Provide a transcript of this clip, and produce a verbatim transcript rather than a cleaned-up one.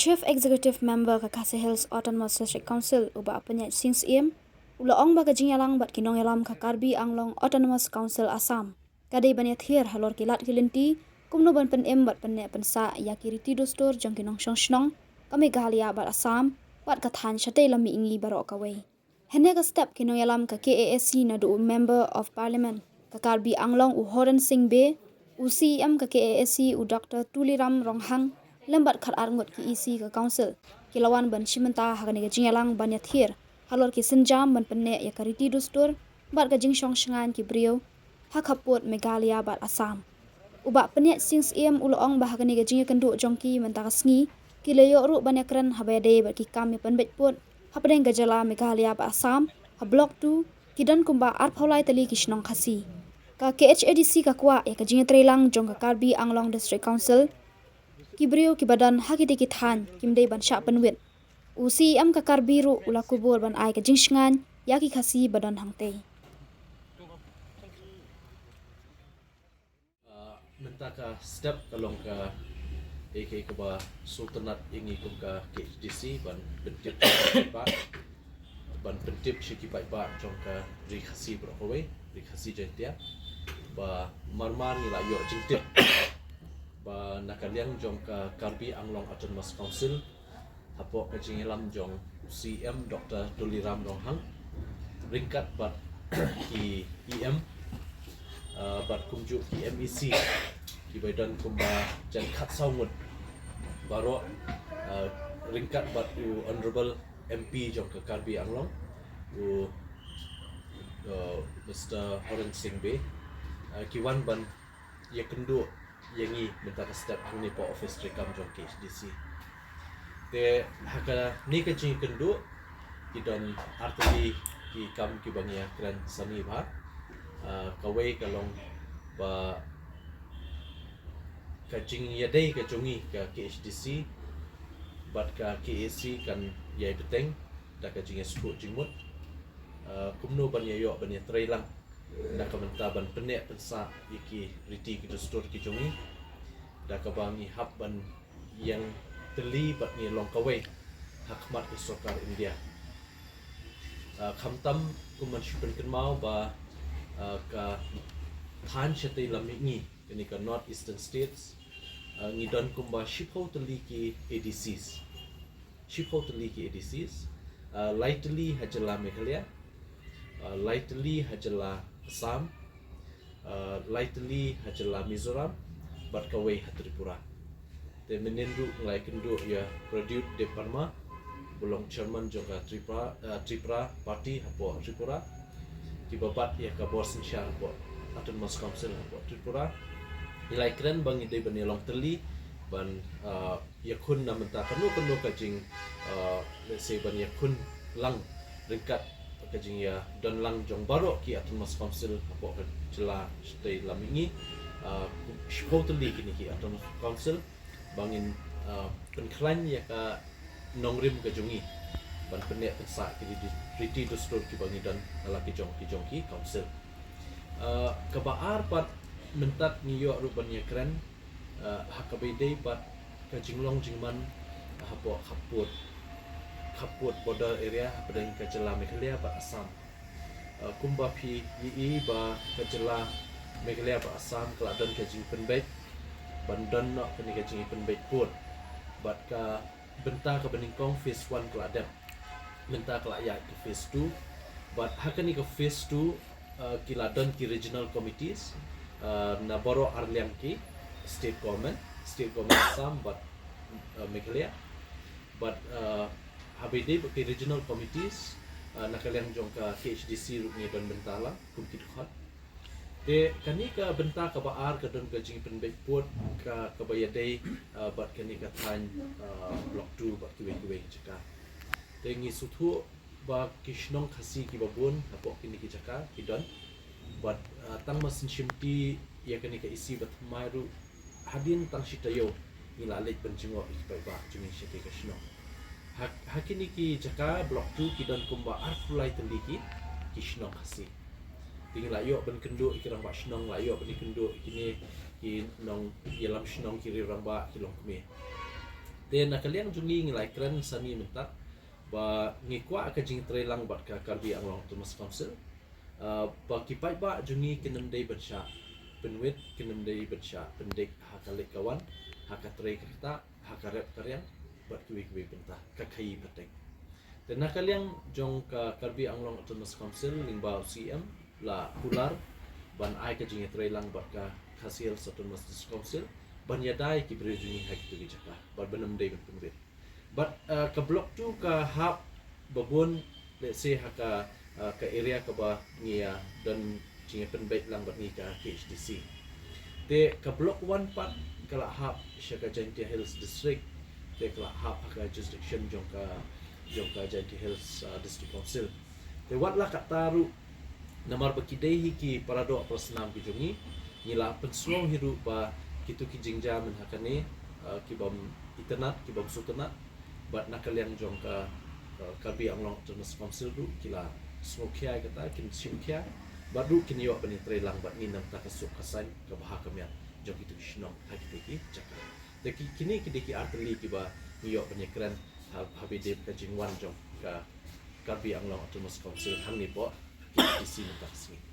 Chief Executive Member ka Khasi Hills Autonomous District Council, u Bah Pynïaid Sing Syiem, u la ong ba ka jingïalang bad ki nongïalam ka Karbi Anglong Autonomous Council Assam ka dei ban ïathiar halor ki lad ki lynti kumno ban pynim bad pynneh pynsah ïa ki riti dustur jong ki nongshong shnong ka Meghalaya bad Assam bad ka thaiñ shatei lam mihngi baroh kawei. Hynne ka step ki nongïalam ka K A A C naduh u Member of Parliament ka Karbi Anglong u Horen Sing Bey, u C E M ka K A A C u Doctor Tuliram Ronghang, lem bad khatar ngut ki E C ka Council ki la wan ban shim bynta ha kane ka jingïalang ban ïathiar halor ki sienjam ban pynneh ïa ka riti dustur bad ka jingshong shngaiñ ki briew ha khappud Meghalaya bad Assam. U Bah Pynïaid Sing Syiem u la ong ba ha kane ka jingïakynduh jong ki mynta ka sngi, ki la ïoh ruh ban ïakren haba ïadei bad ki kam ïapynbeit pud hapdeng ka jylla Meghalaya bad Assam ha Block two, ki don kumba arphew lai tylli ki shnong Khasi. Ka K H A D C ka kwah ïa ka jingïatreilang jong ka Karbi Anglong District Council, ki briew kiba don ha kitei ki thaiñ kim dei ban shah pynwit. U C E M ka Karbi ruh u la kubur ban ai ka jingshngaiñ ïa ki Khasi ba don hangtei. Uh, mynta ka step ka long ka, eh, ka, kaba sngewtynnat ïa ngi kum ka K H D C ban pyntip ba ban pyntip sha ki paidbah jong ka Ri Khasi baroh kawei, Ri Khasi Jaiñtia, ba marmar ngi la ïoh jingtip ba na ka liang jong ka Karbi Anglong Autonomous Council, hapoh ka jingïalam jong u C M Doctor Tuliram Ronghang, ryngkat bad ki E M, uh, bad kumjuh ki M E C, kiba don kumba jan khatsaw ngut baroh, uh, ryngkat bad u Honorable M P jong ka Karbi Anglong, u, uh, Mister Horen Sing Bey, uh, ki wan ban ïakynduh ïa ngi mynta ka step hangne hapoh office treikam jong K H D C. Te ha kane ka jingïakynduh ki don artylli ki kam kiba ngi ïakren sani bha. Uh, kawei ka long ba ka jingïadei ka jong ngi ka K H D C bad ka K A C kan ïai bteng da ka jingïasngewthuh jingmut. Uh, kumno ban ïa ïoh ban ïatreilang na ka bynta ban pynneh pynsah ïa ki riti ki dustur ki jong ngi da kaba ngi hap ban ïeng tylli bad ngi long kawei ha khmat ka sorkar India. Uh, khamtam kum ban shu pynkynmaw ba, uh, ka thaiñ shatei lam mihngi kane ka North Eastern States, uh, ngi don kumba shiphew tylli ki A D Cs. Shiphew tylli ki A D Cs, uh, lai tylli ha jylla Meghalaya, uh, lai tylli ha jylla Assam, uh, lai tylli ha jylla Mizoram, bad kawei ha Tripura. Te mynhynnin ruh ngi la ïakynduh ïa Pradyut Debbarma, ba long chairman jong ka Tripura, uh, Tripura Party hapoh Tripura, kiba bat ïa ka bor synshar hapoh Autonomous Council hapoh Tripura. Ngi la ïakren ba ngi dei ban ïa long tylli ban, uh, ïakhun na mynta kano kano ka jing, uh, let's say, ban ïakhun lang ryngkat ka jingïadon lang jong baroh ki Autonomous Council hapoh ka jylla shatei lam mihngi, uh, shiphew tylli kine ki Autonomous Council, ba ngin, uh, pynkhlaiñ ïa ka nongrim ka jong ngi ban pynneh pynsah ki riti, riti dustur kiba ngi don ha la ki jong ki jong ki Council. Uh, kaba ar pat mynta ngi ïoh ruh ban ïakren, uh, ha kaba ïadei bad ka jinglong jingman, uh, hapoh khappud, khappud border area hapdeng ka jylla Meghalaya bad Assam. Uh, kumba phi ïohi ba ka jylla Meghalaya bad Assam ka la don ka jingpynbeit ban don noh kane ka jingpynbeit pud, bad ka bynta kaba nyngkong phase one ka la dep. Mynta ka la ïaid ka phase two. Bad ha kane ka phase two, uh, ki la don ki regional committees, uh, na baroh ar liang ki state government, state government Assam bad, uh, Meghalaya. Bad, uh, haba ïadei bad ki regional committees, uh, na ka liang jong ka K H D C ruh ngi don bynta lang kum ki dkhot. Te kane ka bynta kaba ar ka don ka jingpynbeit pud ka, kaba ïadei, uh, bad kane ka thaiñ, uh, Block two bad kiwei kiwei ki jaka. Te ngi sngewthuh ba ki shnong Khasi kiba bun hapoh kine ki jaka ki don. Bad, uh, tang ba sngewsih ïa kane ka E C ba thymmai ruh, hadien tang shi taïew ngi la leit ban jngoh ïa ki paidbah jong ngi sha kane ka shnong. Ha, ha kine ki jaka Block two ki don kumba arphew lai tylli ki, ki shnong Khasi. Te ngi la ïoh ban kynduh ïa ki rangbah shnong, la ïoh ban kynduh ïa kine ki nongïalam shnong, ki riew rangbah, ki longkmie. Te na ka liang jong ngi ngi la ïakren sani mynta ba ngi kwah ka jingtrei lang bad ka Karbi Anglong Autonomous Council. Uh, ba ki paidbah jong ngi kin ym dei ban shah pynwit, kin ym dei ban shah pyndik ha ka leit ka wan, ha ka trei ka ktah, ha ka rep ka riang, bad kiwei kiwei bynta, ka khaii pateng. Te na ka liang jong ka Karbi Anglong Autonomous Council lyngba u C M la kular ban ai ka jingïatreilang bad ka Khasi Hills Autonomous District Council ban ïada ïa ki briew jong ngi ha kito ki jaka bad ban ym dei ban pynwit. Bad uh, ka block two ka hap ba bun, let's say ha ka uh, ka area kaba ngi ïa don jingïapynbeit lang bad ngi ka K H D C. Te ka block one pat ka la hap sha ka Jaintia Hills District. Te ka la hap ha ka jurisdiction jong ka jong ka Jaintia Hills uh, District Council. Te wat la katta ruh, namar ba ki dei hi ki paradoh parasnam ki jong ngi, ngi la pynsngew hi ruh ba kito ki jingjia mynha kane uh, ki bym itynnad, ki bym sngewtynnad. Bad na ka liang jong ka uh, Karbi Anglong Autonomous Council ruh ki la sngewkhia ïa kata, kin shim khia. Bad ruh kin ïoh ban ïatreilang bad ngi na ka bynta ka suk ka saiñ, ka bha ka miat jong kito ki shnong ha kito ki jaka. Te ki, kine ki dei ki artylli kiba ngi ïoh ban ïakren ha, ha ba ïadei bad ka jingwan jong ka Karbi Anglong Autonomous Council hangne hapoh K H D C mynta ka sngi.